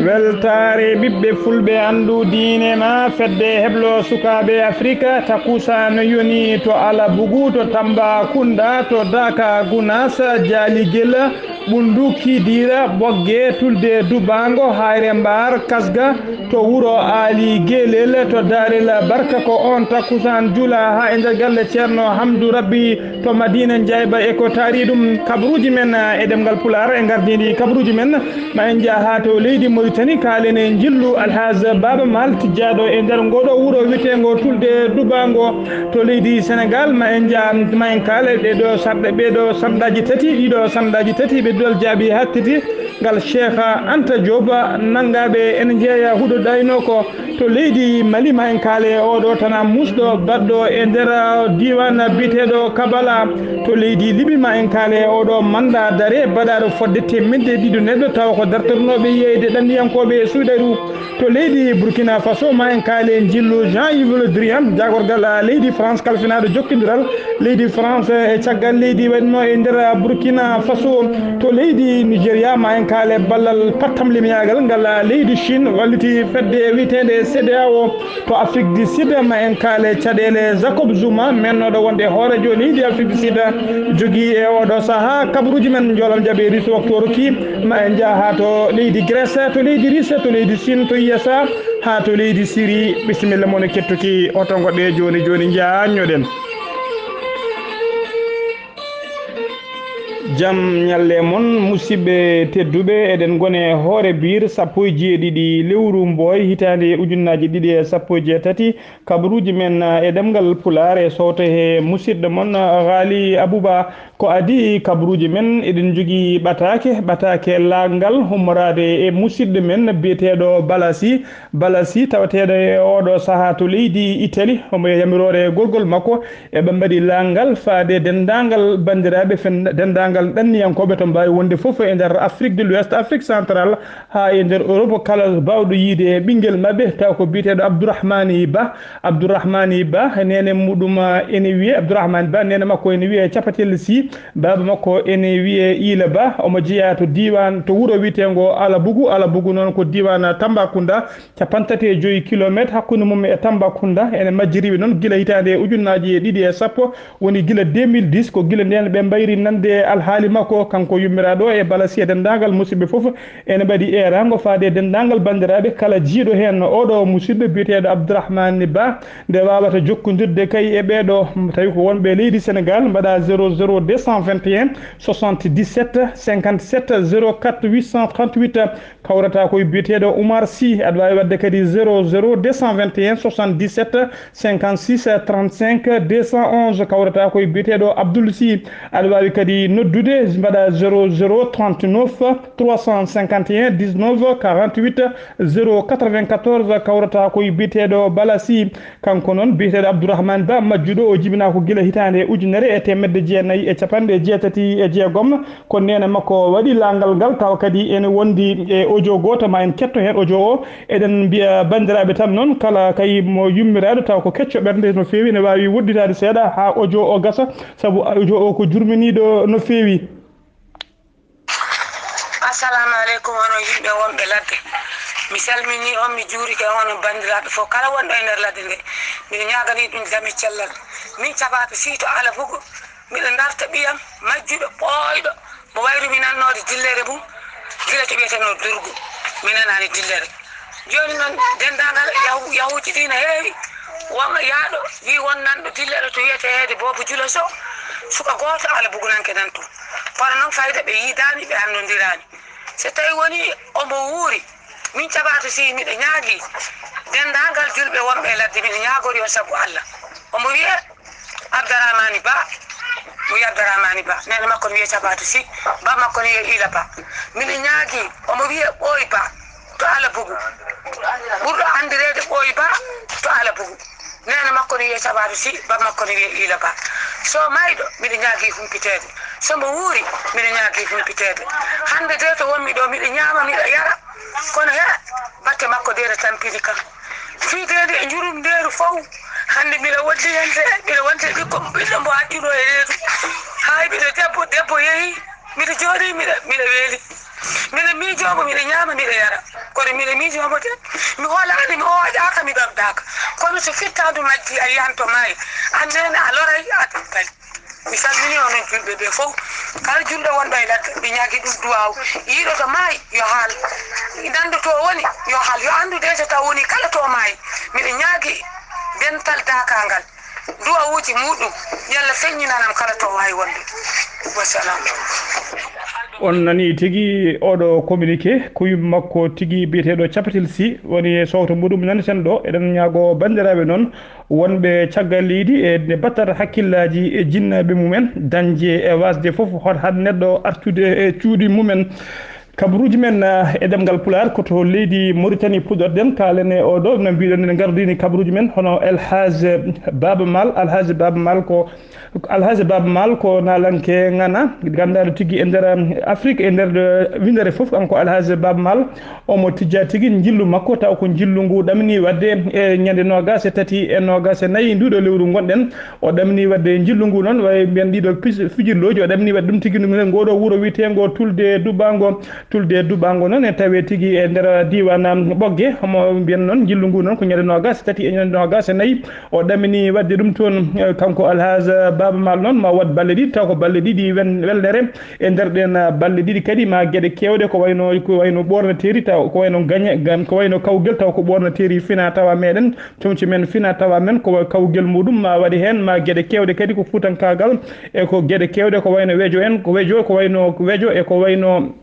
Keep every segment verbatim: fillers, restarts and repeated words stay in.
Weltaare ɓiɓɓe fulɓe, anndu diine ma, fedde heblo sukaaɓe Afrika, takusan yoni to Alabugu, to Tambacounda, to Daka, Gounass, Jaligel, Ɓunndu, Kidira, Ɓogge, Tulde, Dubaango, Hayre Mbaar, Kasga, to wuro Aali Geelel, to Daarel Barka. Ko oon takusan jula haa e nder galle Ceerno Hamdu Rabbi to Madina Njayba e ko taari ɗum. Kabaruuji men e ɗemngal Pulaar e ngardiindi kabaruuji men, ma en njah haa to leydi Moritani, kaalen e njillu Alhaaj Baaba Maal tijjaaɗo e nder ngooɗo wuro wiyeteengo Tulde Dubaango. To leydi Senegaal, ma en njah, ma en kaal e ɗeeɗo sarɗe, ɓeeɗo sanɗaaji tati, ɗiɗo sanɗaaji tati, ɓe duɗal jaaɓi hattiti ngal Cheikh Anta Diop nanngaaɓe ene njeeya huɗo ɗaynoo ko. To leydi Mali, ma en kaale oɗo tana musɗo baɗɗo e nder diiwaan biyeteeɗo Kabala. To leydi Libi, ma en kaale oɗo manda dare baɗaaɗo fodde teemedde ɗiɗo neɗɗo, tawa ko dartornooɓe yeeyde ɗanniyankooɓe e suuɗeru. To leydi Burkina Faso, ma en kaale njillu Jean-Yves Le Drian, jaagorgal leydi France kalfinaaɗo jokkondiral leydi France e caggal leydi waɗno e nder Burkina Faso. To leydi Nigeria, ma en kaale ballal pattamlimyaagal ngal leydi Chine walliti fedde wiyeteende CEDEAO. To Afrique du Sud, ma en kaale caɗeele Jacob Zuma, mennooɗo wonde hooreejo leydi Afrique du Sud, jogii e oɗo sahaa kabaruuji men. Njoolam jaɓeeri, so waktu o rokki, ma en njah haa to leydi Grèce. To leydi Russie, to leydi Chine, to U S A, haa to leydi Syrie. Bisimilla mon e kettuki, hoto ngoɗɗe jooni jooni, njaanñoɗen. Jam ñalle mon, musidɓe tedduɓe, eɗen ngone hoore biir sappo e jeeɗiɗi lewru Mbooy, hitaande ujunnaaji ɗiɗi e sappo e jeetati. Kabaruuji men e ɗemngal Pulaar e sowto he musidɗo mon, Ghali Abouba. Ko adii kabaruuji men, eɗen njogii ɓataake, ɓataake laagal ummoraade e musidɗo men biyeteeɗo Balasi. Balasi, tawateeɗo e oɗo sahaa to leydi Itali, omo e yamiroore gorgol makko. Eɓe mbaɗi laagal faade denndaangal banndiraaɓe, fen-, denndaangal ɗanniyankooɓe to mbaawi wonde fof e nder Afrique de l'Ouest, Afrique centrale, haa e nder Europe, kala baawɗo yiyde ɓinngel maɓɓe, taw ko biyeteeɗo Abdourahmani Ba. Abdourahmani Ba, neene muɗum, eh, ene wiyee Abdourahmani Ba, neene makko ene wiyee Capatelle Sy, baaba makko ene wiyee Iila Ba. Omo jeyaa to diiwaan, to wuro wiyeteengo Alabugu. Alabugu noon ko diiwaan Tambacounda, cappanɗe tati e joy kilomeeter hakkunde mum e Tambacounda. Ene majjiriiɓe noon gila hitaande ujunnaaji e ɗiɗi e sappo, woni gila deux mille dix, ko gila ndeen ɓe mbayri nande alhaali makko, kanko yummiraaɗo e Balasi e denndaangal musidɓe fof. Ene mbaɗi eeraango faade e denndaangal banndiraaɓe, kala jiyɗo heen oɗo musidɗo biyeteeɗo Abdourahmane Ba, nde waawata jokkondirde kay e ɓeeɗo, tawi ko wonɓe leydi Senegaal, mbaɗa zéro zéro deux cent vingt et un soixante-dix-sept cinquante-sept zéro quatre huit cent trente-huit. Kawrata ko e biyeteeɗo Oumar Sy, aɗa waawi waɗde kadi zéro zéro deux cent vingt et un soixante-dix-sept cinquante-six trente-cinq deux cent onze. Kawrata ko e biyeteeɗo Abdoul Sy, aɗa waawi kadi noddude, mbaɗa zéro zéro trente-neuf trois cent cinquante et un dix-neuf quarante-huit zéro quatre-vingt-quatorze. Kawrata ko e biyeteeɗo Bala Sy. Kanko noon, biyeteeɗo Abdourahmane Ba, majjuɗo, o jibinaa ko gila hitaande ujunere e teemedde jeenayi e capanɗe jeetati e jeegom. Ko neene makko waɗi laagal ngal, tawa kadi ene wondi e audio gooto, ma en ketto heen audio o. Eɗen mbiya banndiraaɓe tan noon, kala kay mo yummiraaɗo, tawa ko kecco ɓernde no feewi, ene waawi woɗɗitaade seeɗa haa audio o gasa, sabu audio o ko jurminiiɗo no feewi. Assalamu aleykum, onon yimɓe wonɓe ladde. Mi salmini on, mi juurike on, onon banndiraaɓe fof, kala wonɗo e nder ladde nde. Miɗo ñaaganii ɗum dame cellal. Min Cabaatu Sii to Alabugu, miɗo darta ɓiyam majjuɗo, ɓooyɗo, mo wayru mi nannoode dillere mum, gila to wiyetenoo Durgu. Mi nanaani dillere. Jooni noon, denndaangal yahu-, yahuuji ɗii no heewi. Won yahɗo wii won nanɗo dillere to wiyeteede Boobo Julo Sow, suka gooto Alabugunanke nan toon. Kono noon, fayda ɓe yiidaani, ɓe anndondiraani. So tawii wonii omo wuuri, min Cabaatu Sii miɗo ñaagii denndaangal julɓe wonɓe e ladde, miɗo ñaagori on sabu Alla. Omo wiyee Abdaramani Ba, mo wiye Abdaramani Ba, neene makko no wiyee Cabaatu Sii, ba makko no wiyee Iila Ba. Miɗo ñaagii, omo wiyee Ɓooy Ba to Alabugu, ɓurɗo anndireede Ɓooy Ba to Alabugu. Neene makko no wiyee Cabaatu Sii, ba makko no wiyee Iila Ba. So mayɗo, miɗo ñaagii humpiteede. So mbo wuuri, miɗo ñaagii humpiteede. Hannde de to wonmi ɗo, miɗo ñaama, miɗo yara. Kono he batte makko de ene tampini kam. Fii de nde e njurumndeeru fof, hannde mbiɗa wondi heen de, mbiɗa wonde ɓiɗɗo, ɓiɗɗo mbo accunoo e reedu. Hay mbiɗo debbo, debbo yehi, mbiɗo jooɗii, mbiɗa, mbiɗa weeli. Mbiɗa miijoo mbo, miɗo ñaama, miɗo yara. Kono miɗo miijoo mo de, mi hoolaani, mi hooƴaaka, mi ɗomɗaaka. Kono so fittaandu majji a yiyan to maayo, a neene a loray, a ɗaɓɓay. Mi salmini onon julɓe ɓe fof. Kala julɗo wonɗo e ladde, mi ñaagi ɗum duwaaw. Yiiɗo to maayi, yo haal. Nanndo to woni, yo haal. Yo anndu de so taw woni kala to maayi. Miɗo ñaagi dental daakangal. Duwawuuji muɗum, yo Allah feññinanam kala to waawi wonde. Wassalam. On nanii tigi oɗo communiqué, ko yumma makko tigi biyeteeɗo Capatel Sy woni e sowto muɗum naneten ɗo. Eɗen ñaagoo banndiraaɓe noon wonɓe caggal leydi e nde battata hakkillaaji e jinnaaɓe mumen, dañde e waasde fof hol hade neɗɗo artude e cuuɗi mumen. Kabaruuji men e ɗemngal Pulaar ko to leydi Moritani puɗɗorɗen. Kaalen e oo ɗoo no mbiɗon en ngardiini kabaruuji men hono El Hadj Baaba Maal. Alhaji Baaba Maal ko Alhaji Baaba Maal ko naalanke ŋana ganndaɗo tigi e nder Afrik e nder winndere fof. Kanko Alhaji Baaba Maal omo tijja tigi njillu makko taw ko njillu ngu ɗamini waɗde e ñande noogaas e tati e noogaas e nayi nduɗo lewru ngonɗen. O ɗamini waɗde njillu ngu noon wayi mbiyen ɗiɗo pis- fijirlooji o ɗamini waɗde ɗum tigi ɗum ngoɗo wuro wiyeteengo Tulde Duɓɓaango. Tulde Duɓɓaango noon e tawee tigi e nder diiwaan Ɓogge. Omo mbiyen noon njillu ngu noon ko ñande noogaas e tati e ñande noogaas e nayi o ɗamini waɗde ɗum toon. Eh, kanko Alhaji Baaba Maal noon ma waɗ balɗe ɗiɗi taw ko balɗe ɗiɗi wen- welnere. E nder ɗeen balɗe ɗiɗi kadi ma geɗe keewɗe ko wayno ko wayno ɓoornateeri taw ko wayno gañe gan ko wayno kawgel taw ko ɓoornateeri fina tawa meɗen comci men fina tawa men ko kawgel muɗum ma waɗi heen ma geɗe keewɗe kadi ko fuutankaagal e ko geɗe keewɗe ko wayno wejo en ko wejo ko wayno wejo e ko wayno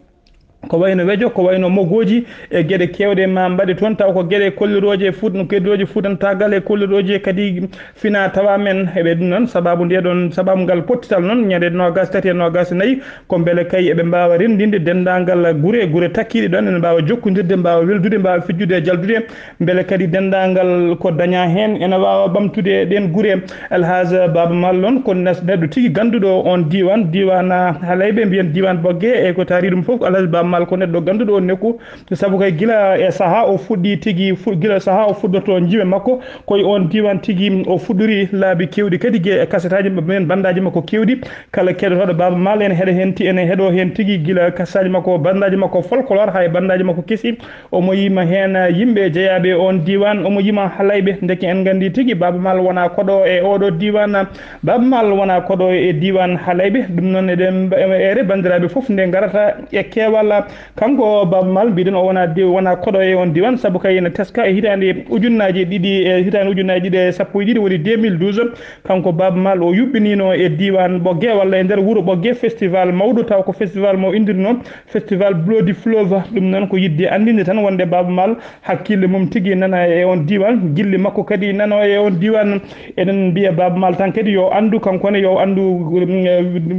ko wayno wejo ko wayno mogooji e geɗe keewɗe ma mbaɗe toon taw ko geɗe kollirooje fuut kollirooje fuutantaagal e kollirooje kadi fina tawa men eɓe ɗum noon sababu nde ɗon sababu ngal pottital noon ñande noogaas tati e noogaas e nayi ko mbele kay eɓe mbaawa renndinde denndaangal gure gure takkiiɗe ɗoon ene mbaawa jokkondirde mbaawa weldude mbaawa fijjude e jaldude mbele kadi denndaangal ko dañaa heen ene waawa ɓamtude ɗeen gure. Alhaji Baaba Maal noon ko neɗɗo tigi gannduɗo oon diiwaan diiwaan Halayɓe mbiyen diiwaan Bogge e ko taari ɗum fof Alhaji Baaba Maal ko neɗɗo gannduɗo oon nokku. Sabu kay gila e sahaa o fuɗɗi tigi gila sahaa o fuɗɗoto jiwe makko ko e oon diiwaan tigi o fuɗɗori laabi keewɗi kadi e kasetaaji men banndaaji makko keewɗi. Kala keɗotooɗo Baaba Maal ene heɗa heen ti ene heɗo heen tigi gila kasetaaji makko banndaaji makko folklore haa e banndaaji makko kesi. Omo yima heen yimɓe jeyaaɓe e oon diiwaan omo yima Halayɓe ndeke en nganndi tigi Baaba Maal wonaa koɗo e ooɗo diiwaan. Baaba Maal wonaa koɗo e diiwaan Halayɓe ɗum noon eɗen ere banndiraaɓe fof nde ngarata e keewal. Kanko Baaba Maal mbiɗen o wona wona koɗo e on diwan sabu kay ene teska e hitaande ujunnaaji ɗiɗi e hitaande ujunnaaji ɗiɗi e sappo e ɗiɗi woni deux mille douze. Kanko Baaba Maal o yuɓɓiniino e diwan Ɓogge walla e nder wuro Ɓogge festival mawɗo taw ko festival mo inndirno festival Bloody Fleuve. Ɗum noon ko yiɗde anndinde tan wonde Baaba Maal hakkille mum tigi nana e on diwan gilli makko kadi nano e on diwan. Eɗen mbiya Baaba Maal tan kadi yo anndu kanko ne yo anndu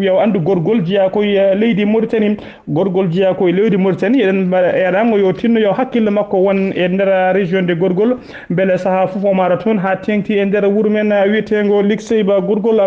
yo anndu gorgol jeyaa koye leydi Mauritanie. Gorgol jeyaa ko e leydi Mauritanie eɗen mbaɗa eeɗango yo tinno yo hakkille makko won e nder région de Gorgol mbele sahaa fof o maara toon haa teeŋti e nder wuro men wiyeteengo Likseyba Gorgol.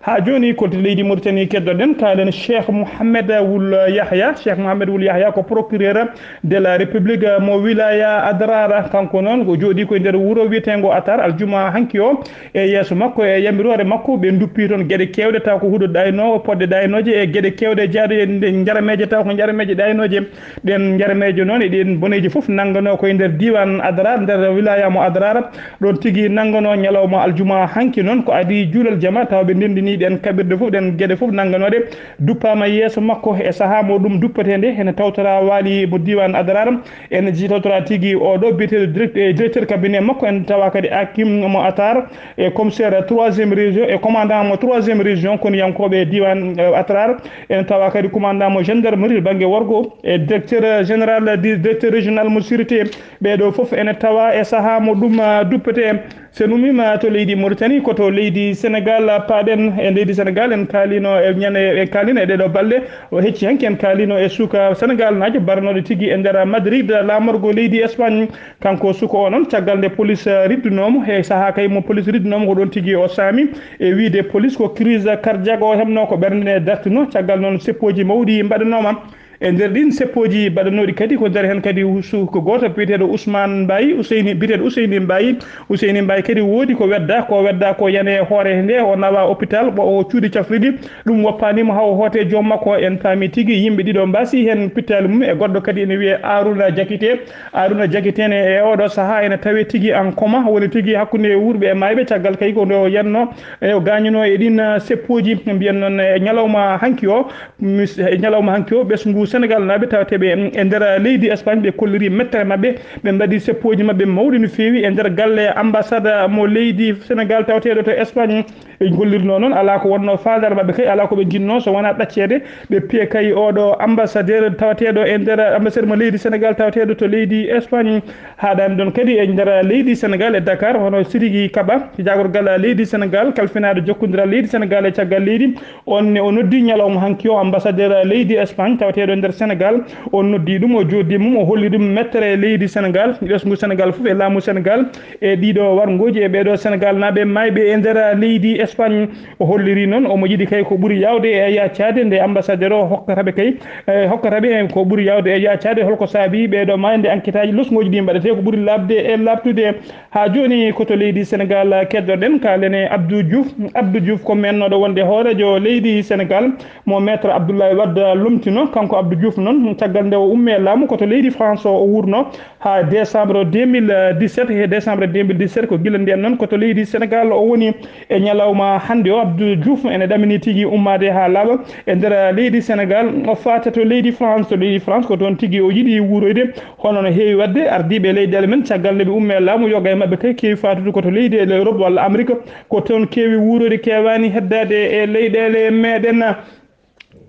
Haa jooni ko leydi Mauritanie keddoɗen kaalen Cheikh Mouhamed Wul Yahya. Cheikh Mouhamed Wul Yahya ko procureur de la République mo wilaya Adrara. Kanko noon ko jooɗi ko e nder wuro wiyeteengo Atar aljuma hanki o. E yeeso makko e yamiroore makko ɓe nduppi toon geɗe keewɗe taw ko huɗo ɗaynoowo poɗɗe ɗaynooje e geɗe keewɗe jaaɗe e nde njarameeje taw ko njarameeje ɗaynooje. Ɗeen njarameeje noon e ɗeen boneeji fof nannganoo ko e nder diiwaan Adrar nder wilaya mo Adrar. Ɗoon tigi nannganoo ñalawma aljuma hanki noon ko adii juulal jama taw ɓe ndenndinii ɗeen kaɓirɗe fof ɗeen geɗe fof nannganooɗe duppaama yeeso makko e sahaa mo ɗum duppetee nde ene tawtoraa waali mo diiwaan Adrar. Ene jittotora tigi oɗo biyeteeɗo direct- e directeur cabinet makko ene tawa kadi hakim mo Atar e commissaire troisième région e commandant mo troisième région koniyankooɓe e diwan Atar. Ene tawa kadi commandant mo gendarmerie banggue worgo e directeur général di directeur régional mo sûreté. Ɓeeɗo fof ene tawa e sahaa mo ɗum duppete. Sen ummima to leydi Mauritanie ko to leydi Sénégal paaɗen. E leydi Sénégal en kaalino e ñande en kaalino e ɗeɗo balɗe o hecci hanki en kaalino e suka Sénégal naajo baranoɗo tigi e nder Madrid laamorgo leydi Espagne. Kanko suka o noon caggal nde police riddunoomo e sahaa kay mo police riddunoomo ko ɗoon tigi o saami. E wiide police ko crise cardiaque o heɓno ko ɓernde nde dartino caggal noon seppooji mawɗi mbaɗanooma. E nder ɗin seppooji baɗanooɗi kadi ko nder heen kadi su-, ko gooto biyeteeɗo Ousmane Mbaye, Ouseyni, biyeteeɗo Ouseyni Mbaye. Ouseyni Mbaye kadi woodi ko wedda, ko wedda ko yane hoore nde o nawa hôpital, ɓo o cuuɗi cafrirɗi, ɗum woppaani mo haw hoote joom makko. En paami tigi yimɓe ɗiɗo mbaasi heen pittaali mum e goɗɗo kadi ene wiyee Arouna Diakité. Arouna Diakité ne e oɗo sahaa ene tawee tigi en coma, woni tigi hakkunde wuurɓe e maayɓe, caggal kay ko nde o yanno, e o gaañuno e ɗin, eh, seppooji. Mbiyen noon e ñalawma hanki o, mis-, e ñalawma hanki o, ɓesngu Senegal naaɓe tawateeɓe e nder leydi Espagne, ɓe kolliri mettere maɓɓe, ɓe mbaɗi seppooji maɓɓe mawɗi no feewi e nder galle ambassade mo leydi Senegal tawateeɗo to Espagne. E gollirnoo noon, alaa ko wonnoo faandaare maɓɓe kay, alaa ko ɓe njinnoo so wonaa ɗacceede. Ɓe piya kay oɗo ambassadeur tawateeɗo e nder ambassade mo leydi Senegal tawateeɗo to leydi Espagne. Haaɗaani ɗoon kadi e nder leydi Senegal e Dakar, hono Sidiki Kaba, jaagorgal leydi Senegal, kalfinaaɗo jokkondiral leydi Senegal e caggal leydi. On ne o noddi ñalawma hanki o ambassadeur leydi Espagne tawateeɗo e nder Senegal. On noddi ɗum, o jooɗdi mum, o holli ɗum mettere leydi Senegal, ɓesngu Senegal fof e laamu Senegal. E ɗiɗo warngooji e ɓeeɗo Senegal naaɓe maayɓe e nder leydi Espagne. O holliri noon omo yiɗi kay ko ɓuri yaawde e yaacaade nde ambassadeur o hokkata ɓe kay, e hokkata ɓe ko ɓuri yaawde e yaacaade. Holko saabi ɓeeɗo maayde? Enquêtaaji losngooji ɗi mbaɗetee ko ɓuri laaɓde e laaɓtude. Haa jooni ko to leydi Senegal keddoɗen, kaalen e Abdou Diouf. Abdou Diouf ko meennooɗo wonde hooreejo leydi Senegal mo Maître Abdoulaye Wade lomtino. Kanko Abdou Diouf noon, caggal nde o ummi e laamu, ko to leydi France o wuurno. Haa décembre deux mille dix-sept, he décembre deux mille dix-sept, ko gila ndeen noon ko to leydi Senegal o woni. E ñalawma hannde o, Abdou Diouf ene ɗamini tigi ummaade haa laaɓa e nder leydi Senegal, o faata to leydi France. To leydi France ko toon tigi o yiɗi wuuroyde, hono no heewi waɗde ardiiɓe leyɗeele men, caggal nde ɓe ummi e laamu, yoga e maɓɓe kay keewi faatude ko to leyɗeele Europe walla Amérique, ko toon keewi wuuroyde, keewaani heddaade e leyɗeele meɗen.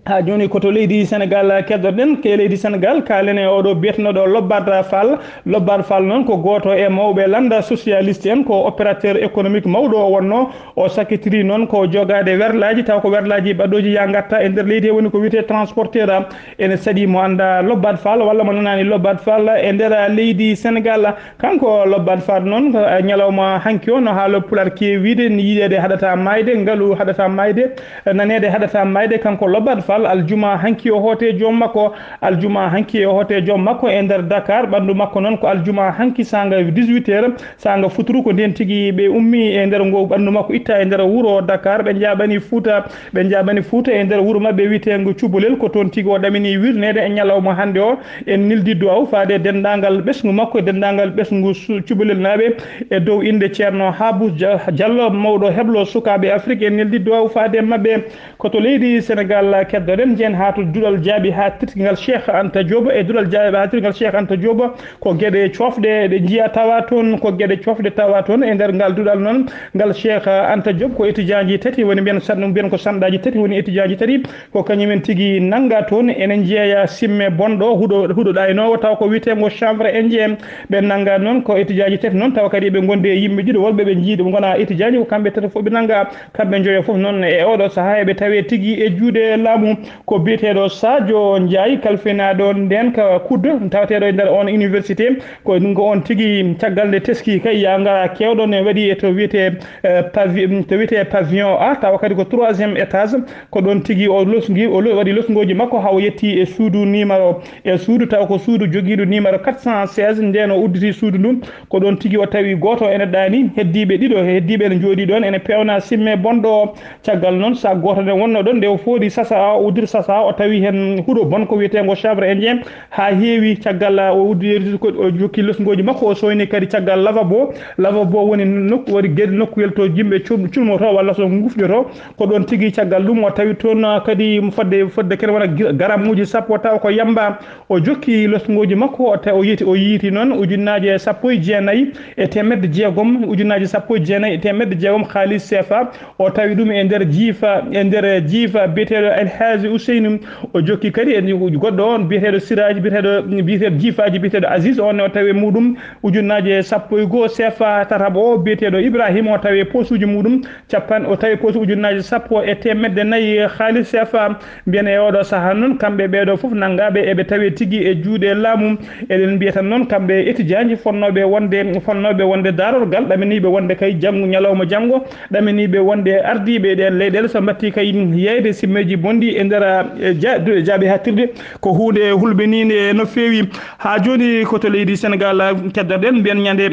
Haa jooni ko to leydi Senegal keddoɗen, ke leydi Senegal, kaalen e oɗo biyetenooɗo Lobbard Fall. Lobbard Fall noon ko gooto e mawɓe lannda socialiste en, ko opérateur économique mawɗo o wonnoo. O sakkitiri noon ko jogaade werlaaji, taw ko werlaaji baɗooji yaa ngatta e nder leydi he, woni ko wiyetee transporteur. Ene saɗi mo annda Lobbard Fall walla mo nanaani Lobbard Fall e nder leydi Senegal. Kanko Lobbard Fall noon, ko, eh, ñalawma hanki o, no haala Pulaar keewi wiyde, ni yiɗeede haɗata maayde, ngalu haɗata maayde, eh, naneede haɗata maayde. Kanko Lobbard Fall, aljuma hanki o hoote joom makko, aljuma hanki o hoote joom makko e nder Dakar. Ɓanndu makko noon ko aljuma hanki saanga dix-huit heures, saanga futuru ko ndeen tigi ɓe ummi e nder ngo ɓanndu makko itta e nder wuro Dakar. Ɓe njaaɓani Fuuta, ɓe njaaɓani Fuuta e nder wuro maɓɓe wiyeteengo Cubalel, ko toon tigi o ɗamini wirneede e ñalawma hannde o. En neldi duwaaw faade e denndaangal ɓesngu makko, e denndaangal ɓesngu su-, Cubalel naaɓe, e dow innde Ceerno Haabus Ja-, Jallo, mawɗo heblo sukaaɓe Afrik. En neldi duwaaw faade e maɓɓe. Ko to leydi Senegal keddoɗen, njehen haa to duɗal jaaɓi haa tirkingal Cheikh Anta Diop. E duɗal jaaɓi haa tirkingal Cheikh Anta Diop, ko geɗe coofɗe ɗe njiya tawa toon, ko geɗe coofɗe tawa toon. E nder ngal duɗal noon, ngal Cheikh Anta Diop, ko étudiant ji tati woni, mbiyen san-, mbiyen ko sanɗaaji tati woni étudiant ji tati. Ko kañumen tigi nannga toon, ene njeeya simme bonɗo, huɗo, huɗo ɗaynoowo, taw ko wiyeteengo chanvre indien. Ɓe nannga noon ko étudiant ji tati noon, tawa kadi ɓe ngondi e yimɓe ɗiɗo, wonɓe ɓe njiiɗi, ɓe ngonaa étudiant ji, ko kamɓe tati fof ɓe nannga. Kamɓe njoyo fof noon e oɗo sahaa eɓe tawee tigi e juuɗe laamu. Ko biyeteeɗo Sadio Ndiaye, kalfinaaɗo ndeen ka kuddo, tawateeɗo e nder on université. Ko ɗum ko on tigi, caggal nde teski kay, yaa ngara keewɗo ne waɗi e to wiyetee, eh, pavi-, to wiyetee pavillon A, tawa kadi ko troisième étage. Ko ɗoon tigi o losngi, o lo-, waɗi losngooji makko haa o yetti e suudu numéro, e suudu taw ko suudu jogiiɗo numéro quatre cent seize. Ndeen o udditi suudu ndu, ko ɗoon tigi o tawi gooto ene ɗaani, heddiiɓe ɗiɗo, heddiiɓe ene njooɗii ɗoon, ene peewna simme bonɗo o. Caggal noon, sac gooto ne wonnoo ɗoon, nde o fooɗi sac a, o udditi sac a, o tawi heen huɗo bonko wiyeteengo chanvre indien, haa heewi. Caggal o udditi ko, o jokki losngooji makko, o sooyni kadi caggal lavabo. Lavabo woni nokku, woni geɗe, nokkuyel to yimɓe cum-, culmoto walla so ngufƴoto. Ko ɗoon tigi caggal ɗum o tawi toon, ah, kadi fodde, fodde kene wona gi-, garamuuji sappo taw ko yamba. O jokki losngooji makko, o ta-, o yiiti, o yiiti noon ujunnaaje sappo e jeenayi e teemedde jeegom, ujunnaaje sappo e jeenayi e teemedde jeegom haalis C F A. O tawi ɗum e nder jiifa, e nder jiifa biyeteeɗo El Hadji Ousseynou. O jokki kadi e goɗɗo on biyeteeɗo Siraaji, biyeteeɗo, biyeteeɗo jiifaaji, biyeteeɗo Aziz, on ne o tawi e muɗum ujunnaaje sappo e goo C F A. Tataɓo o biyeteeɗo Ibrahima, o tawi e posuuji muɗum capan-, o tawi posu ujunnaaje sappo e teemedde nayi haalis C F A. Mbiyen e oɗo sahaa noon, kamɓe ɓeeɗo fof nanngaaɓe eɓe tawi tigi e juuɗe laamu. Eɗen mbiya tan noon, kamɓe etijaaji fonnooɓe wonde, fonnooɓe wonde daarorgal, ɗaminiiɓe wonde kay janngo, ñalawma janngo, ɗaminiiɓe wonde ardiiɓe ɗeen leyɗeele, so mbattii kay yeeyde simmeeji bonɗi e nder, eh, ja-, du-, jaaɓi haaɗtirde, ko huunde hulɓiniinde no feewi. Haa jooni ko to leydi Senegaal keddoɗen, mbiyen ñande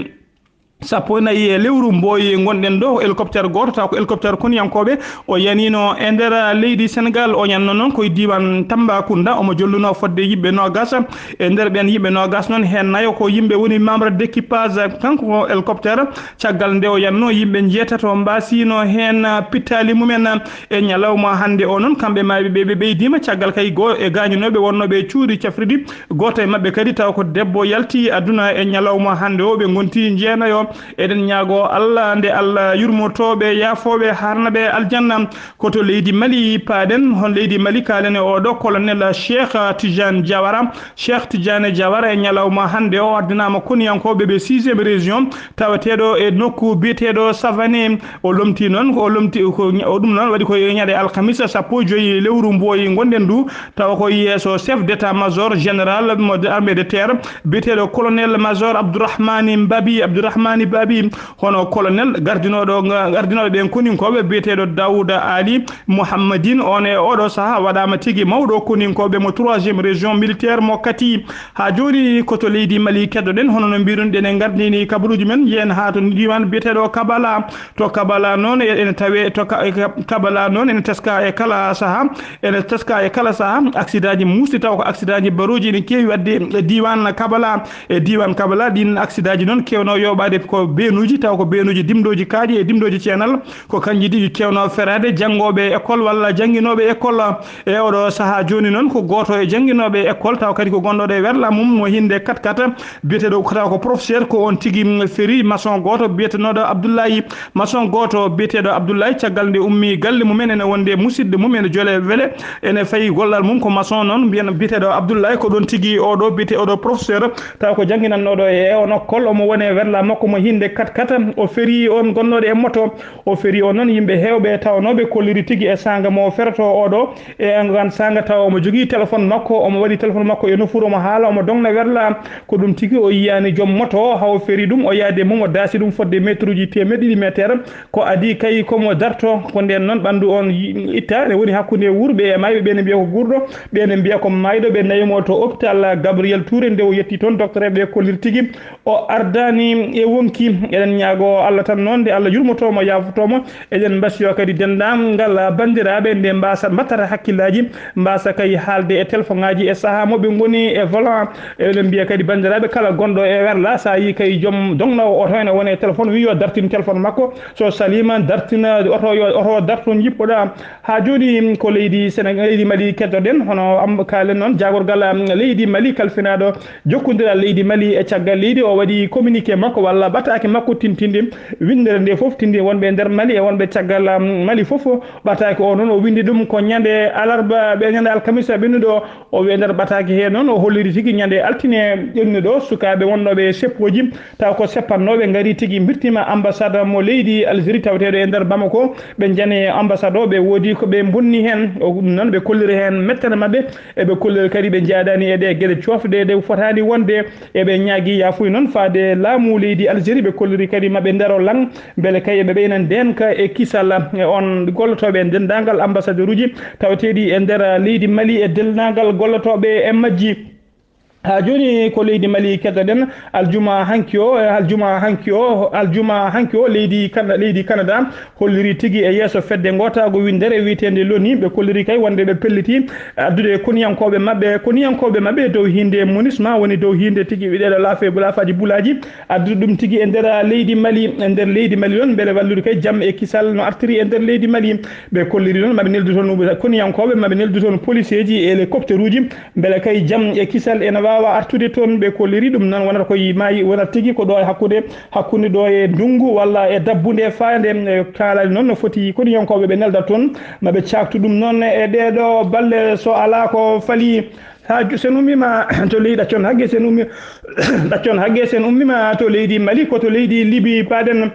sappo e nayi e lewru Mbooyi ngonɗen ɗo, hélicoptère gooto, taw ko hélicoptère koniyankooɓe, o yaniino e nder leydi Senegaal. O yanno noon ko e diiwaan Tambacounda, omo jolluno fodde yimɓe noogas. E nder ɓeen yimɓe noogas noon, heen nayo ko yimɓe woni membre d'équipage. Kanko ko hélicoptère, caggal nde o yanno, yimɓe njeetato mbaasiino heen pittaali mumen. E ñalawma hannde o noon, kamɓe maa ɓe, ɓe ɓeydiima, caggal kay goo e gaañunooɓe wonnooɓe e cuuɗi cafriɗi. Gooto e maɓɓe kadi taw ko debbo yalti aduna e ñalawma hannde o, ɓe ngonti jeenayo. Eɗen ñaagoo Allah nde Allah yurmotoo ɓe, yaafoo ɓe, haarna ɓe aljanna. Ko to leydi Mali paaɗen, hon leydi Mali kaalen e oɗo colonel Cheikh Tidiane Diawara. Cheikh Tidiane Diawara e ñalawma hannde o addanaama koniyankooɓe ɓe sixième région, taweteeɗo e nokku biyeteeɗo Savané. O lomti noon, o lomti ko, o ɗum noon waɗi ko e ñande alkamisa sappo e joyi lewru Mbooyi ngonɗen ndu, tawa ko yeeso chef d'état-major général mo de armée de terre, biyeteeɗo colonel major Abdourahmani Mbabi, Abdourahmani Mbabi, hono colonel gardinooɗo, gardinooɓe ɓeen koninkooɓe, biyeteeɗo Daouda Ali Mohammadine. On e oɗo saha waɗaama tigi mawɗo koninkooɓe mo troisième région militaire mo Kati. Haa jooni ko to leydi Mali keddoɗen, hono no mbiɗon, ɗen en gardini kabaruuji men, yen haa to diiwaan biyeteeɗo Kabala. To Kabala noon, e-, ene tawe, to Ka-, e Ka-, Kabala noon, ene teska e kala saha, ene teska e kala saha, accident ji muusɗi, taw ko accident ji barooji ene keewi waɗde e diiwaan Kabala. E diiwaan Kabala, ɗiin accident ji noon keewno yooɓaade ko beenuuji, taw ko beenuuji dimndooji kaaƴe e dimndooji ceenal, ko kanji ɗiɗi keewno feraade janngooɓe école walla jannginooɓe école. E oɗo saha jooni noon, ko gooto e jannginooɓe école, taw kadi ko gonɗo e werla mum mo hinnde kat kat, biyeteeɗo taw ko professeur, ko on tigi, mm, feri maçon gooto biyetenooɗo Abdoulaye. Maçon gooto biyeteeɗo Abdoulaye, caggal nde ummi galle mum en, ene wonde musidɗo mum, ene jole wele, ene fayi gollal mum ko maçon noon, mbiyen biyeteeɗo Abdoulaye, ko ɗon tigi oɗo biyete oɗo professeur, taw ko jannginannooɗo e on école, omo wone werla makko mo hinnde kat kat, o feri on gonnoɗo e moto. O feri o noon yimɓe heewɓe tawnooɓe kolliri tigi e saanga mo feroto oɗo, e ngaan saanga tawa omo jogii téléphone makko, omo waɗi téléphone makko e nofuru, omo haala, omo dogna werla. Ko ɗum tigi o yiyaani joom moto o, haw feri ɗum, o yaade mum, o daasi ɗum fodde meeteruuji teemeɗɗe ɗiɗi meeteer. Ko adii kay ko mo darto, ko ndeen noon ɓanndu on yi-, itta, ne woni hakkunde wuurɓe e maayɓe, ɓe ne mbiya ko guurɗo, ɓe ne mbiya ko maayɗo, ɓe nawi mo to hôpital Gabriel Touré, nde o yetti toon, docteur ɓe kolliri tigi o ardaani e wonki. Eɗen ñaagoo Allah tan noon, nde Allah yurmotoo mo, yaafotoo mo. Eɗen mbasiyoo kadi denndaangal banndiraaɓe, nde mbaasa mbattata hakkillaaji, mbaasa kay haalde e telefoŋaaji e sahaa mo ɓe ngoni e volant. Eɗen mbiya kadi banndiraaɓe, kala gonɗo e werla, so a yii kay joom dognoowo oto ene woni e téléphone, wiyi yo dartin téléphone makko, so saliima dartina oto, yo oto darto, njippoɗaa. Haa jooni ko leydi Senegal, leydi Mali keddoɗen, hono am kaalen noon, jaagorgal, am, leydi Mali kalfinaaɗo jokkondiral leydi Mali e caggal leydi, o waɗi communiqué makko walla ɓataake makko tintinɗi winndere nde fof, tindi wonɓe e nder Mali e wonɓe caggal, am, Mali fof. Ɓataake o noon o winndi ɗum ko ñande alarba, ɓe ñande alkamisa ɓennuɗo. O wiya nder ɓataake he noon, o holliri tigi ñande altine ɓennuɗo, sukaaɓe wonnooɓe e seppooji, taw ko seppannooɓe, ngari tigi mbirtiima ambassade mo leydi Algérie taweteeɗo e nder Bamako. Ɓe njani ambassade o, ɓe woodi ko ɓe mbonni heen. O, ɗum noon ɓe kolliri heen mettane maɓɓe, eɓe kolliri kadi ɓe njaadaani e ɗe geɗe coofɗe ɗe fotaani wonde. Eɓe ñaagi yaafuya noon faade laamu leydi Algérie, ɓe kolliri kadi maɓe ndaro lang, mbele kay eɓe ɓeyna ndeenka e kisal e on gollotooɓe e denndaangal ambassaderuuji taweteeɗi e nder leydi Mali e denndaangal gollotooɓe e majji. Haa jooni ko leydi Mali keddoɗen, aljuma hanki o, aljuma hanki o, aljuma hanki o, leydi Kana-, leydi Canada holliri tigi e yeeso fedde ngootaago winndere wiyeteende loni, ɓe kolliri kay wonde ɓe pelliti addude koniyankooɓe maɓɓe, koniyankooɓe maɓɓe dow hiinde MONUSMA, woni dow hiinde tigi ɗeɗo laafe, laafaaji bulaaji, addude ɗum tigi e nder leydi Mali, e nder leydi Mali ɗon, mbele wallude kay jam e kisal no artiri e nder leydi Mali. Ɓe kolliri noon maɓe neldu toon koniyankooɓe, maɓe neldu toon poliseeji e hélicoptère uji, mbele kay jam e kisal ene waawa artude toon. Ɓe kolliri ɗum noon wonata koye maayi, wonata tigi ko ɗo e hakkunde, hakkunde ɗo e ndunngu walla e dabbunde faande, e kaalani noon no foti koniyankooɓe ɓe nelda toon, maɓe caaktu ɗum noon e ɗeeɗo balle so alaa ko fali. Haa jo-, sen ummiima to leydi, ɗaccon hagge sen ummi-, ɗaccon hagge sen ummiima to leydi Mali, ko to leydi Libi paaɗen.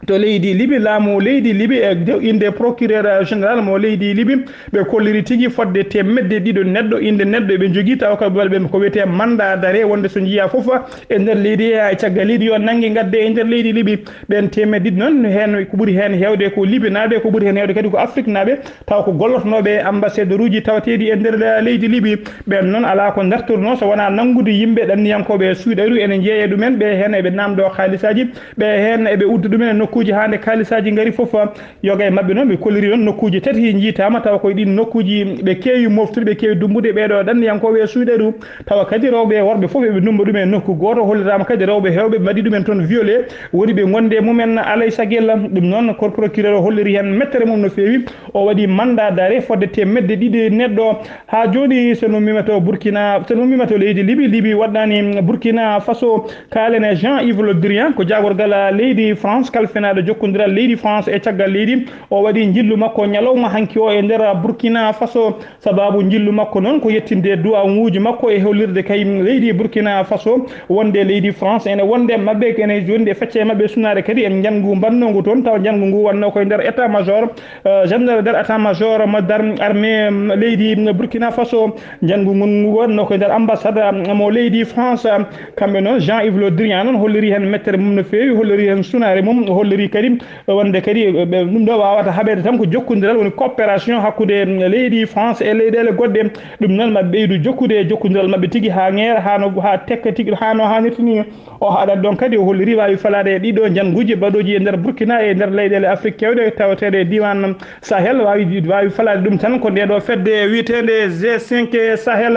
to leydi Libi, laamu leydi Libi e dow innde procureur général mo leydi Libi, ɓe kolliri tigi fodde teemedde ɗiɗo neɗɗo, innde neɗɗo ɓe njogii, tawa ko ɓe ko wiyetee mandat d'arrêt, wonde so njiyaa fof e nder leydi he, haa e caggal leydi yo nannge ngadde e nder leydi Libi. Ɓeen teemedde ɗiɗi noon, heen ko ɓuri heen heewde ko Libinaaɓe, ko ɓuri heen heewde kadi ko Afriknaaɓe, tawa ko gollotonooɓe e ambassadeur uji tawateeɗi e nder leydi Libi. Ɓeen noon alaa ko ndartornoo so wonaa nanngude yimɓe ɗanniyankooɓe e suuɗeeru ene njeeya ɗumen, ɓe heen eɓe naamndoo haalisaaji, ɓe heen eɓe udda ɗumen e nokkuuji haa nde haalisaaji ngari fof. Yoga e maɓɓe noon ɓe kolliri noon nokkuuji tati njiytaama, tawa koye ɗiin nokkuuji ɓe keewi moftude, ɓe keewi dummbude ɓeeɗo ɗanniyankooɓe e suuɗeeru, tawa kadi rewɓe e worɓe fof eɓe ndummba ɗum e nokku gooto. Holliraama kadi rewɓe heewɓe mbaɗi ɗumen toon violé, woni ɓe ngonde mumen alay sagel. Ɗum noon ko procureur o holliri heen mettere mum no feewi. O waɗi mandat d'arrêt fodde teemedde ɗiɗi neɗɗo. Haa jooni, so en ummiima to Burkina, so en ummiima to leydi Libi, Libi waɗɗaani Burkina Faso, kaalen e Jean-Yves Le Drian, ko jaagorgal leydi France, kalfinaaɗo jokkondiral leydi France e caggal leydi. O waɗi njillu makko ñalawma hanki o e nder Burkina Faso. Sabaabu njillu makko noon ko yettinde duwawuuji makko e hollirde kay leydi Burkina Faso, wonde leydi France ene wonde maɓɓe, ene jooni nde fecce e maɓɓe sunaare kadi en njanngu mbannoongu toon, tawa njanngu ngu wannoo koye nder état major, eh, gendarme, nder état major mo dar armée, mm, leydi Burkina Faso. Njanngu ngun wonnoo koye nder ambassade, mm, mo leydi France. Kamɓe noon, Jean-Yves Le Drian noon holliri heen mettere mum no feewi, holliri heen sunaare mum, holliri kadi wonde kadi, eh, ɓe, ɗum ɗo waawata haɓeede tan ko jokkondiral, woni coopération hakkunde, mm, leydi France e leyɗeele goɗɗe. Ɗum noon, maɓe ɓeydu jokkude e jokkondiral maɓɓe tigi haa ŋeera, haa no, haa tekka tigi, haa no haanirta ni. O haɗat ɗoon kadi, o holliri waawi falaade e ɗiɗo njannguuji baɗooji e nder Burkina e nder leyɗeele Afrik keewɗe tawateeɗe e diiwaan Sahel, waawi, waawi falaade ɗum tan ko nde ɗo fedde wiyeteende G cinq Sahel.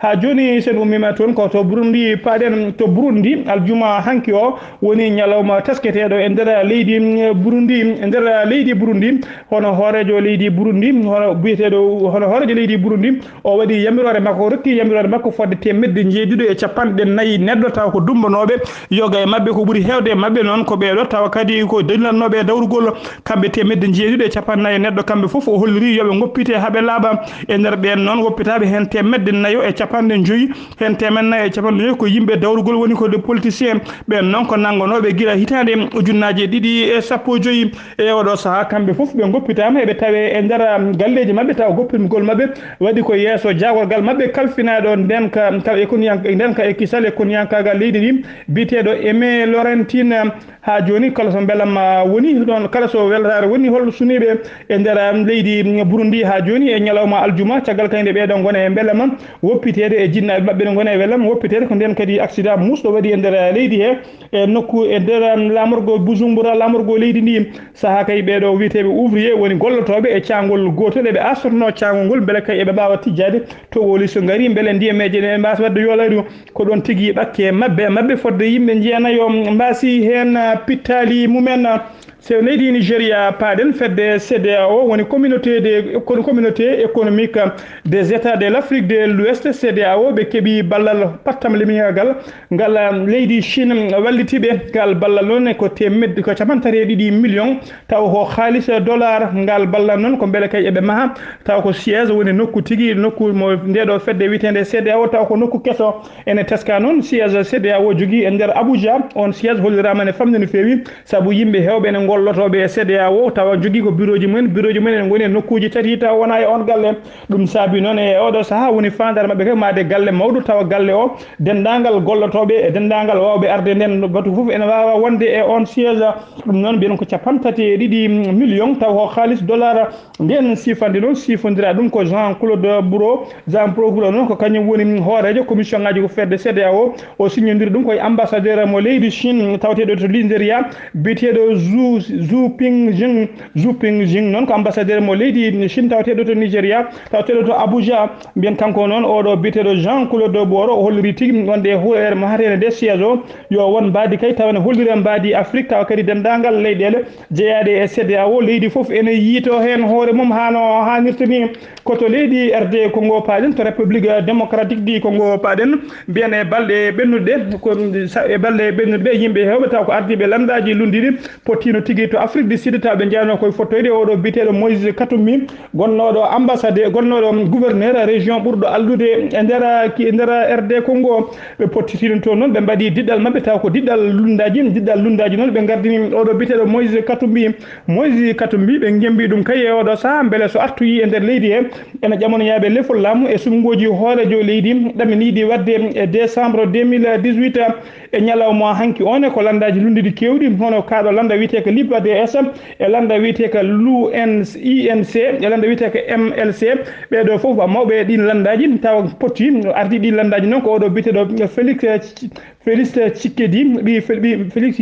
Haa jooni, so en ummiima toon ko to Burundi, paaɗen to Burundi, aljuma hanki o woni ñalawma tesketeeɗo e nder leydi Burundi, e nder leydi Burundi, hono hooreejo leydi Burundi, hono biyeteeɗo, hono hooreejo leydi Burundi, o waɗi yamiroore makko, o rokki yamiroore makko fodde teemedde njeeɗiɗo e capanɗe nayi neɗɗo, tawa ko dummbanooɓe, yoga e maɓɓe ko ɓuri heewde e maɓɓe noon ko ɓeeɗo, tawa kadi ko dillannooɓe e dawrugol, kamɓe teemedde njeeɗiɗo e capanɗe nayi neɗɗo, kamɓe fof o holliri yo ɓe ngoppite haa ɓe laaɓa. E nder ɓeen noon, woppitaaɓe heen teemedde nayo e capanɗe njoyi, heen teemedde nayo e capanɗe njoyi ko yimɓe dawrugol, woni ko des politiciens. Ɓeen noon ko nanngonooɓe gila hitaande ujunnaaje ɗiɗi e sappo e joyi. E oɗo sahaa, kamɓe fof ɓe ngoppitaama, eɓe tawee e nder, um, galleeji maɓɓe, tawa goppitgol maɓɓe waɗi ko yeeso jaagorgal maɓɓe kalfinaaɗo ndeenka, tawa e koniyank-, ndeenka e kisal e koniyankaagal leydi ndi, biyeteeɗo Aimé Laurentine. Haa jooni, kala so mbelamma woni ɗoon, kala so weltaare woni, hol suniiɓe e nder, um, leydi Burundi haa jooni e ñalawma aljuma, caggal kadi nde ɓeeɗo ngona e mbelamma, woppiteede e jinnaaɓe maɓɓe ne ngona e mbelamma, woppiteede ko ndeen kadi accident muusɗo waɗi e nder leydi he, e nokku e nder, um, laamorgo Bujumbura, laamorgo leydi ndi. Sahaa kay ɓeeɗo wiyeteeɓe ouvrier woni gollotooɓe e caangol gootol, eɓe aasotnoo caangol ngol, mbele kay eɓe mbaawa tijjaade toɓooli so ngarii, mbele ndiyameeje ɗe mbaawa waɗde yoolaaɗo. Ko ɗoon tigi ɓakke maɓɓe, maɓɓe fodde yimɓe njeenayo mbaasi heen, ah, pittaali mumen. So leydi Nigeria paaɗen, fedde C D A O woni communauté de, kono communauté économique des États de l'Afrique de l'Ouest, C D A O, ɓe keɓi ballal pattamlimiyaagal ngal, ah, leydi Chine walliti ɓe. Ngal ballal noon ko teemedde, ko capanɗe tati e ɗiɗi million, taw ko haalis dollar. Ngal ballal noon ko mbele kay eɓe maha, taw ko siège woni nokku tigi, nokku mo ndeɗo fedde wiyeteende C D A O, taw ko nokku keso. Ene teska noon siège C D A O jogii e nder Abuja. On siège holliraama ene famɗi no feewi, sabu yimɓe heewɓe ene ngollotooɓe e C D A O, tawa jogii ko birooji mumen. Birooji mumen ene ngoni e nokkuuji tati, tawa wonaa e on galle. Ɗum saabi noon e oɗo sahaa woni faandaare maɓɓe kay maayde galle mawɗo, tawa galle o, denndaangal gollotooɓe e denndaangal waawɓe arde ndeen batu fof ene waawa wonde e on siège. Ɗum noon mbiyen ko capanɗe tati e ɗiɗi million, taw ko haalis dollar. Ndeen siifande noon siifondiraa ɗum ko Jean Claude Bourreau. Jean Claude Bourreau noon ko kañum woni hooreejo commission ŋaaji ko fedde C D A O. O signondiri ɗum koye ambassadeur mo leydi Chine tawateeɗo to Nigeria, biyeteeɗo Zhu, Zhu Pingjing. Zhu Pingjing noon ko ambassadeur mo leydi Chine tawateeɗo to Nigeria, tawateeɗo to Abuja. Mbiyen kanko noon, oɗo biyeteeɗo Jean Claude Bourreau, o holliri tigi wonde e huureere mo hateene nde siège o, yo won mbaadi kay tawa ne hollira mbaadi Afrique, tawa kadi denndaangal leyɗeele jeyaaɗe e C D A O, leydi fof ene yiito heen hoore mum haa no haanirta ni. Ko to leydi R D Congo paaɗen, to République Démocratique du Congo paaɗen, mbiyen e balɗe ɓennuɗe, ko sa-, e balɗe ɓennuɗe, yimɓe heewɓe taw ko ardiiɓe lanndaaji lunndiiɗi pottiino tigi to Afrique du Sud, taw ɓe njeyanoo koye fottoyde oɗo biyeteeɗo Moïse Katumbi, gonnooɗo ambassadeur, gonnooɗo gouverneur région ɓurɗo alɗude e nder ki- e nder R D Congo. Ɓe pottiti ɗum toon noon, ɓe mbaɗi diɗɗal maɓɓe, taw ko diɗɗal lunndaaji. Diɗɗal lunndaaji noon, ɓe ngardini oɗo biyeteeɗo Moïse Katumbi. Moïse Katumbi, ɓe ngembi ɗum kay e oɗo sahaa, mbele so artoyi e nder leydi he, ene ƴamonoyaaɓe lefol laamu e suɓngooji hooreejo leydi ɗaminiiɗi waɗde e décembre deux mille dix-huit. E ñalawma hanki o ne, ko lanndaaji lunndiiɗi keewɗi, hono kaaɗo lannda wiyeteeka Liba D S, e lannda wiyeteeka Lu N- I N C, e lannda wiyeteeka M L C. Ɓee ɗoo fof ko mawɓe e ɗiin lanndaaji, tawa potti ardi ɗiin lanndaaji noon ko oɗo biyeteeɗo Félix, Félix Tshisekedi, ɓii Fel- ɓii Félix,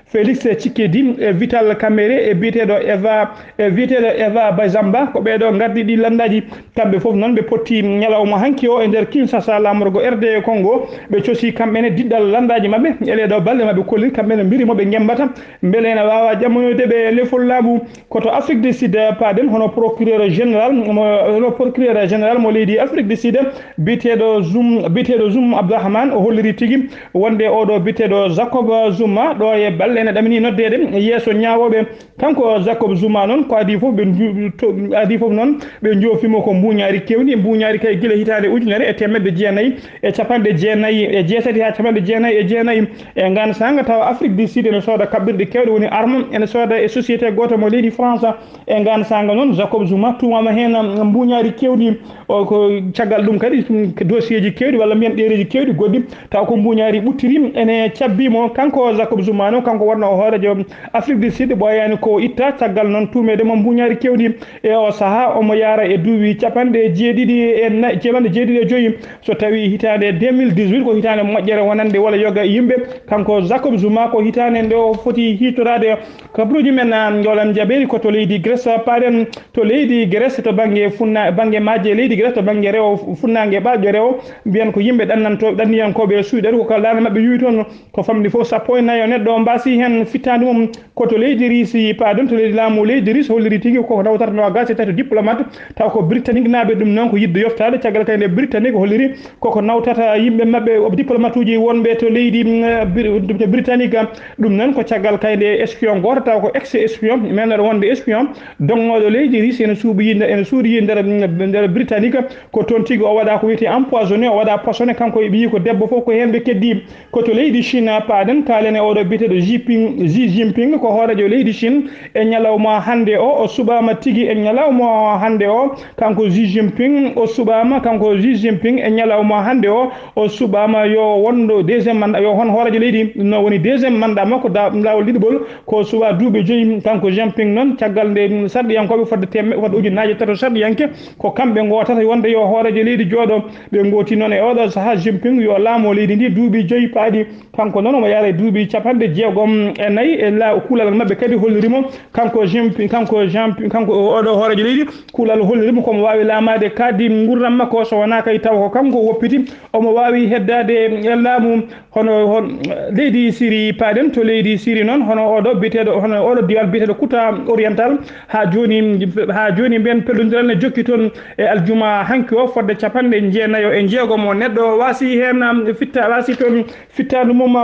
Félix Tshisekedi, e Vital Kamerhe, e biyeteeɗo Eva, e biyeteeɗo Eva Bazamba. Ko ɓee ɗoo ngardi ɗiin lanndaaji. Kamɓe fof noon ɓe potti ñalawma hanki o e nder Kinshasa, laamorgo R D Congo. Ɓe cosi kamɓe ne diɗɗal lanndaaji maɓɓe e ɗee ɗoo balɗe maɓɓe kolli kamɓe ne mbiri mo ɓe ngembata, mbele ene waawa ƴammoyde ɓe lefol laamu. Ko to Afrique du Sud paaɗen, hono procureur général mo, hono procureur général mo leydi Afrique du Sud, biyeteeɗo Zum, biyeteeɗo Zum Abdourahmane, o holliri tigi wonde oɗo biyeteeɗo Jacob Zuma, ɗo e balɗe ene ɗamini noddeede yeeso ñaawooɓe. Kanko Jacob Zuma noon, ko adii fof ɓe nju- to- adii fof noon ɓe njoofi mo ko mbuuñaari keewndi, mbuuñaari kay gila hitaande ujunere e teemedde jeenayi e capanɗe jeenayi e jeetati haa capanɗe jeenayi e jeenayi. E ngaan saanga tawa Afrique du Sud ene sooda kaɓɓirɗe keewɗe, woni arme ene sooda e société gooto mo leydi France. E ngaan saanga noon, Jacob Zuma tuumaama heen mbuuñaari keewndi. O ko caggal ɗum kadi, ɗum ko dossier ji keewɗi walla mbiyen ɗereeji keewɗi goɗɗi, taw ko mbuuñaari ɓuttiri ene cabbii mo. Kanko Jacob Zuma noon, kanko wonno o hooreejo Afrique du Sud, ɓooyaani ko itta. Caggal noon tuumeede mo mbuuñaari keewndi e o sahaa, omo yaara e duuɓi capanɗe jeeɗiɗi e na- capanɗe jeeɗiɗi e joyi. So tawii hitaande deux mille dix-huit ko hitaande moƴƴere wonande walla yoga e yimɓe, kanko Jacob Zuma ko hitaande nde o foti hiitoraade. Kabaruuji men, ah, njoolan jabeeri ko to leydi Grèce paaɗen. To leydi Grèce, to bannge funna-, bannge maaje leydi Grèce, to bannge rewo funnaange ɓaaƴo rewo, mbiyen ko yimɓe ɗannantoo-, ɗanniyankooɓe suuɗere, ko kala laana maɓɓe yuwi toon, ko famɗi fof sappo e nayo neɗɗo o mbaasi heen fittaandu mum. Ko to leydi Riisi paaɗen, to leydi laamu leydi Riisi holliri tigi ko nawtata noogaas e tato diplomate, taw ko Britannique naaɓe. Ɗum noon ko yiɗde yoftaade, caggal kay nde Britannique holliri koko nawtata yimɓe maɓɓe, diplomatuuji wonɓe to leydi, mm, Bir-, to Britannique. Ɗum noon ko caggal kay nde espion gooto, taw ko ex espion, meenooɗo wonde espion, dognooɗo leydi Riisi, ene suuɓi yinde, ene suuɗi nder, nder Britannique. Ko toon tigi o waɗa ko wiyetee empoisonné, o waɗa poisonné, kanko e ɓiyi ko debbo fof, ko heen ɓe keddii. Ko to leydi Chine paaɗen, kaalen e oɗo biyeteeɗo Xi Ping-, Xi Jinping, ko hooreejo leydi Chine. E ñalawma hannde o, o suɓaama tigi e ñalawma hannde o, kanko Xi Jinping, o suɓaama, kanko Xi Jinping, e ñalawma hannde o, o suɓaama yo wonɗo deuxième mandat, yo hon hooreejo leydi, ɗum noon woni deuxième mandat makko, da-, laawol ɗiɗaɓol, ko suɓa duuɓi joyi. Kanko Jinping noon, caggal nde sarɗiyankooɓe fodde teme-, fodde ujunnaaje tato sarɗiyanke, ko kamɓe ngootata wonde yo hooreejo leydi jooɗo. Ɓe ngooti noon e oɗo sahaa Jinping yo laamo leydi ndi duuɓi joyi paaɗi. Kanko noon omo yaara e duuɓi capanɗe jeegom e nayi e la-, kuulal maɓɓe kadi holliri mo. Kanko Jinping, kanko Jinping, kanko oɗo hooreejo leydi, kuulal holliri mo komo waawi laamaade kadi nguurndam makko, so wonaa kay taw ko kanko woppiti, omo waawi heddaade e laamu. Hono, hon, leydi Siri paaɗen, to leydi Siri noon, hono oɗo biyeteeɗo, hono oɗo diwal biyeteeɗo Kuta Oriental, haa jooni, haa jooni mbiyen pellondiral ne jokki toon e aljuma hanki o, fodde capanɗe jeenayo e jeegom o neɗɗo waasi heen, am, fitta, waasi toon fittaandu mum.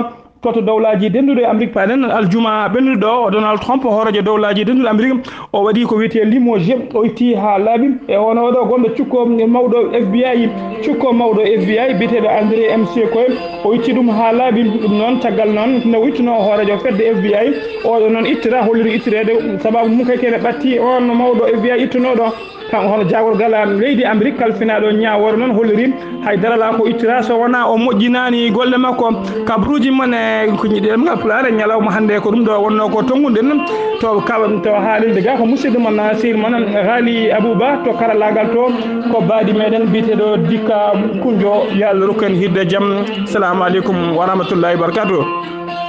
To, to dowlaaji dennduɗo e Amrik paaɗen, aljuma ɓennuɗo o, Donald Trump, hooreejo dowlaaji dennduɗo Amrik, o waɗi ko wiyetee limogé, o itti haa laaɓi. E hono oɗo gonɗo cukko mawɗo F B I, cukko mawɗo F B I biyeteeɗo André M C Koy, o itti ɗum haa laaɓi. Ɗum noon, caggal noon nde o ittunoo hooreejo fedde F B I, oɗo noon ittira, holliri ittireede, sababu mum kay kene ɓatti on mawɗo F B I ittunooɗo. Kanko hono jaagorgal leydi Amrik kalfinaaɗo ñaawoore noon holliri hay dara alaa ko ittira so wonaa o moƴƴinaani golle makko. Kabaruuji mon e ko ñiɗi ɗemngal Pulaar e ñalawma hannde ko ɗum ɗo wonnoo ko tonnguɗen to ka-, to haalirde ga ko musidɗo mon, sehil mon Ghali Abouba, to karallaagal to ko baadi meɗen biyeteeɗo Dikka Kunjo. Yo Allah rokku en hiirde jam. Salaamu aleykum wa rahmatullahi wa barakatuh.